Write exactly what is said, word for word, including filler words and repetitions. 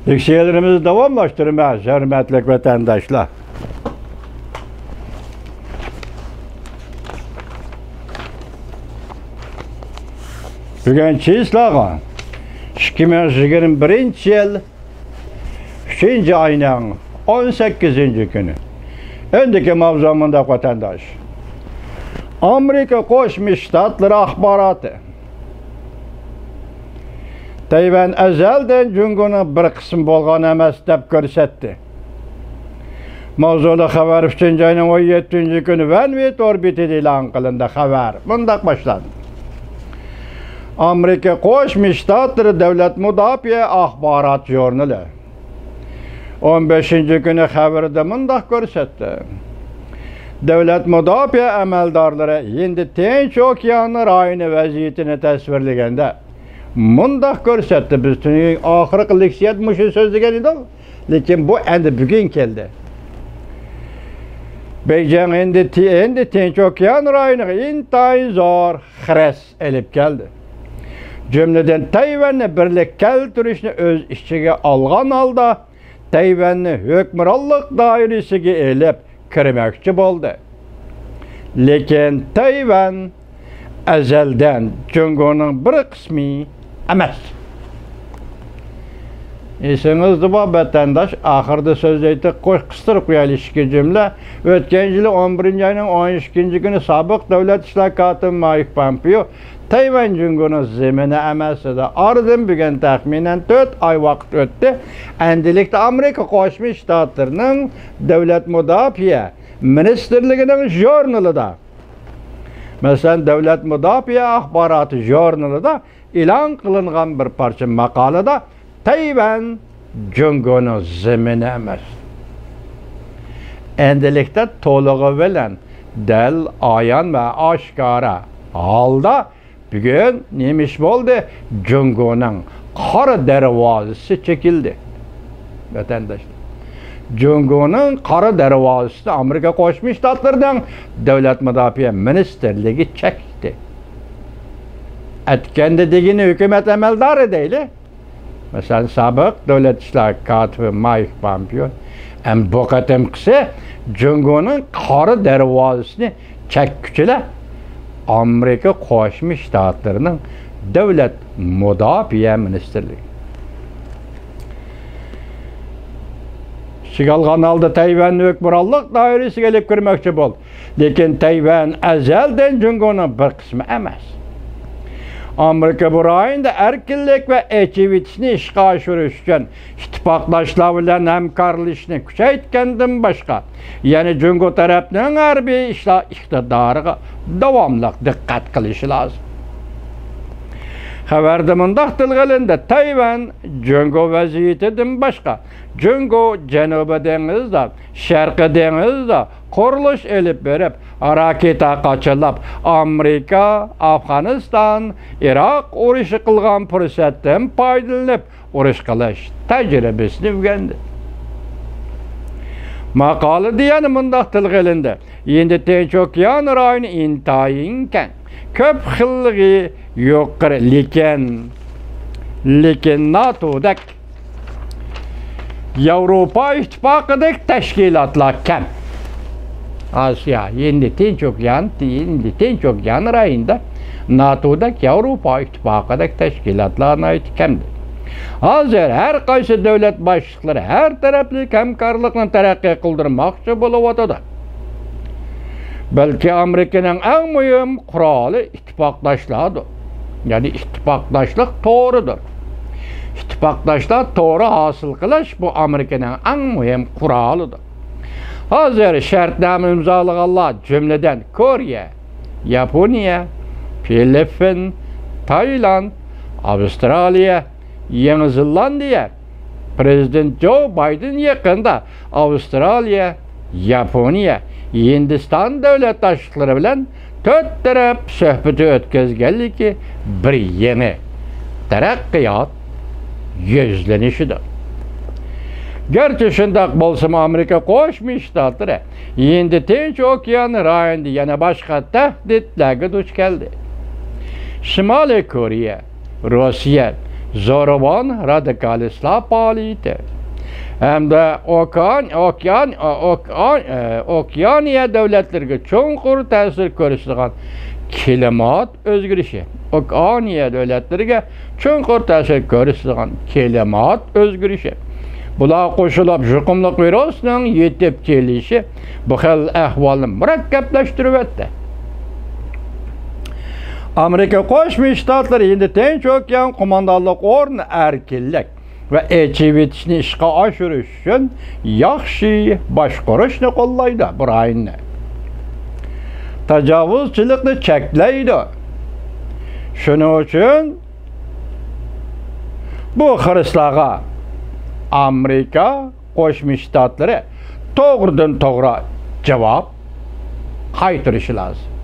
لېكسىيەلىرىمىزنى داۋاملاشتۇرىمىز، ھۆرمەتلىك ۋەتەنداشلار. بۈگۈن چىسلاغا ئىككى مىڭ يىگىرمە بىرىنچى يىل ئۈچىنچى ئاينىڭ ئون سەككىزىنچى كۈنى. ئەمدىكى ماۋزۇ مۇنداق، ۋەتەنداش. ئامېرىكا قوشما شتاتلىرى ئاخباراتى تەيۋەن ئەزەلدىن جۇڭگونىڭ بىر قىسمى بولغان ئەمەس دەپ كۆرسەتتى. ماۋزۇلۇق خەۋەر ئۈچىنچى ئاينىڭ ئون يەتتىنچى كۈنى ۋەنۋېي تور بېتىدە ئېلان قىلىندى. خەۋەر مۇنداق باشلاندى. ئامېرىكا قوشما شتاتلىرى دۆلەت مۇداپىئە ئاخبارات ژۇرنىلى ئون بەشىنچى كۈنى خەۋىرىدە مۇنداق كۆرسەتتى. دۆلەت مۇداپىئە ئەمەلدارلىرى ھىندى تىنچ ئوكيان رايونى ۋەزىيىتىنى تەسۋىرلىگەندە مۇنداق كۆرسەتتى. بىز تۈنۈگۈن ئاخىرقى لېكسىيەدە مۇشۇ سۆزلىگەن ئىدۇق، لېكىن بۇ ئەمدى بۈگۈن كەلدى. بېيجىڭ ھىندى، ھىندى تىنچ ئوكيان رايونىغا ئىنتايىن زور خىرىس ئېلىپ كەلدى. جۈملىدىن تەيۋەننى بىرلىككە كەلتۈرۈشنى ئۆز ئىچىگە ئالغان ھالدا، تەيۋەننى ھۆكۈمرانلىق دائىرىسىگە ئېلىپ كىرمەكچى بولدى. لېكىن تەيۋەن ئەزەلدىن جۇڭگونىڭ بىر قىسمى ئەمەس. ئېسىڭىزدە بار، ۋەتەنداش، ئاخىرىدا سۆزلەيتتۇق، قوي-، قىستۇرۇپ قويايلى ئىككى جۈملە. ئۆتكەن يىلى ئون بىرىنچى ئاينىڭ ئون ئىككىنچى كۈنى سابىق دۆلەت ئىشلار كاتىپى مايك پومپېئو تەيۋەن جۇڭگونىڭ زېمىنى ئەمەس دېدى. ئارىدىن بۈگۈن تەخمىنەن تۆت ئاي ۋاقىت ئۆتتى. ئەمدىلىكتە ئامېرىكا قوشما شتاتلىرىنىڭ دۆلەت مۇداپىئە مىنىستىرلىكىنىڭ ژۇرنىلىدا، مەسىلەن، دۆلەت مۇداپىئە ئاخباراتى ژۇرنىلىدا ئېلان قىلىنغان بىر پارچە ماقالىدا تەيۋەن جۇڭگونىڭ زېمىنى ئەمەس. ئەمدىلىكتە تولۇقى بىلەن دەل ئايان ۋە ئاشكارا ھالدا بۈگۈن نېمە ئىش بولدى؟ جۇڭگونىڭ قارا دەرۋازىسى چېكىلدى. ۋەتەنداشلار، جۇڭگونىڭ قارا دەرۋازىسىنى ئامېرىكا قوشما شتاتلىرىنىڭ دۆلەت مۇداپىئە مىنىستىرلىكى چەكتى. ئەتكەندە دېگىنى ھۆكۈمەت ئەمەلدارى دەيلى. مەسىلەن، سابىق دۆلەت ئىشلار كاتىپى مايك پامپېئو، ئەمما بۇ قېتىمقىسى جۇڭگونىڭ قارا دەرۋازىسىنى چەككۈچىلەر ئامېرىكا قوشما شتاتلىرىنىڭ دۆلەت مۇداپىئە مىنىستىرلىكى. ئىچىگە ئالغان ھالدا تەيۋەننى ھۆكۈمرانلىق دائىرىسىگە ئېلىپ كىرمەكچى بولدى. لېكىن تەيۋەن ئەزەلدىن جۇڭگونىڭ بىر قىسمى ئەمەس. ئامېرىكا بۇ رايوندا ئەركىنلىك ۋە ئېچىۋېتىشنى ئىشقا ئاشۇرۇش ئۈچۈن ئىتتىپاقداشلار بىلەن ھەمكارلىشىشنى كۈچەيتكەندىن باشقا، يەنە جۇڭگو تەرەپنىڭ ھەربىي ئىشلار ئىقتىدارىغا داۋاملىق دىققەت قىلىشى لازىم. خەۋەردە مۇنداق تىلغا ئېلىندى، تەيۋەن جۇڭگو ۋەزىيىتىدىن باشقا، جۇڭگو جەنۇبىي دېڭىزدا، شەرقىي دېڭىزدا قۇرۇلۇش ئېلىپ بېرىپ، راكېتا قاچىلاپ، ئامېرىكا، ئافغانىستان، ئىراق ئۇرۇشى قىلغان پۇرسەتتىن پايدىلىنىپ، ئۇرۇش قىلىش تەجرىبىسىنى ئۆگەندى. ماقالىدە يەنە مۇنداق تىلغا ئېلىندى، ھىندى تىنچ ئوكيان رايونى ئىنتايىن كەڭ، كۆپ خىللىقى يۇقىرى، لېكىن، لېكىن ناتودەك، ياۋروپا ئىتتىپاقىدەك تەشكىلاتلار كەم. ئاسىيا، ھىندى تىنچ ئوكيان، ھىندى تىنچ ئوكيان رايونىدا ناتودەك، ياۋروپا ئىتتىپاقىدەك تەشكىلاتلار ناھايىتى كەمدە. ھازىر ھەر قايسى دۆلەت باشلىقلىرى ھەر تەرەپلىك ھەمكارلىقنى تەرەققىي قىلدۇرماقچى بولۇۋاتىدۇ. بەلكى ئامېرىكىنىڭ ئەڭ مۇھىم قورالى ئىتتىپاقداشلاردۇر. يەنى ئىتتىپاقداشلىق تورىدۇر. ئىتتىپاقداشلار تورى ھاسىل قىلىش بۇ ئامېرىكىنىڭ ئەڭ مۇھىم قورالىدۇر. ھازىر شەرتنامە ئىمزالىغانلار، جۈملىدىن كورېيە، ياپونىيە، فىلىپپىن، تايلاند، ئاۋسترالىيە، يېڭى زېلاندىيە، پىرېزىدېنت جو بايدېن يېقىندا ئاۋسترالىيە، ياپونىيە، ھىندىستان دۆلەت باشلىقلىرى بىلەن تۆت تەرەپ سۆھبىتى ئۆتكۈزگەنلىكى بىر يېڭى تەرەققىيات يۈزلىنىشىدۇر. گەرچە شۇنداق بولسىمۇ، ئامېرىكا قوشما شتاتلىرى ھىندى تىنچ ئوكيان رايونىدا يەنە باشقا تەھدىتلەرگە دۇچ كەلدى. شىمالىي كورېيە، روسىيە، زورىۋان رادىكالىستلار پائالىيىتى ھەمدە ئوكيان، ئوكيان، ئوكيان، ئوكيانىيە دۆلەتلىرىگە چوڭقۇر تەسىر كۆرسىتىدىغان كىلىمات ئۆزگىرىشى. ئوكيانىيە دۆلەتلىرىگە چوڭقۇر تەسىر كۆرسىتىدىغان كىلىمات ئۆزگىرىشى. بۇلار قوشۇلۇپ، يۇقۇملۇق ۋىرۇسنىڭ يېتىپ كېلىشى بۇ خىل ئەھۋالنى مۇرەككەپلەشتۈرۈۋەتتى. ئامېرىكا قوشما شتاتلىرى ھىندى تىنچ ئوكيان قوماندانلىق ئورنىنى ئەركىنلىك ۋە ئېچىۋېتىشنى ئىشقا ئاشۇرۇش ئۈچۈن ياخشى باشقۇرۇشنى قوللايدۇ، بۇ رايوننى. تاجاۋۇزچىلىقنى چەكلەيدۇ. شۇنىڭ ئۈچۈن بۇ خىرىسلارغا ئامېرىكا قوشما شتاتلىرى توغرىدىن توغرا جاۋاب قايتۇرۇشى لازىم.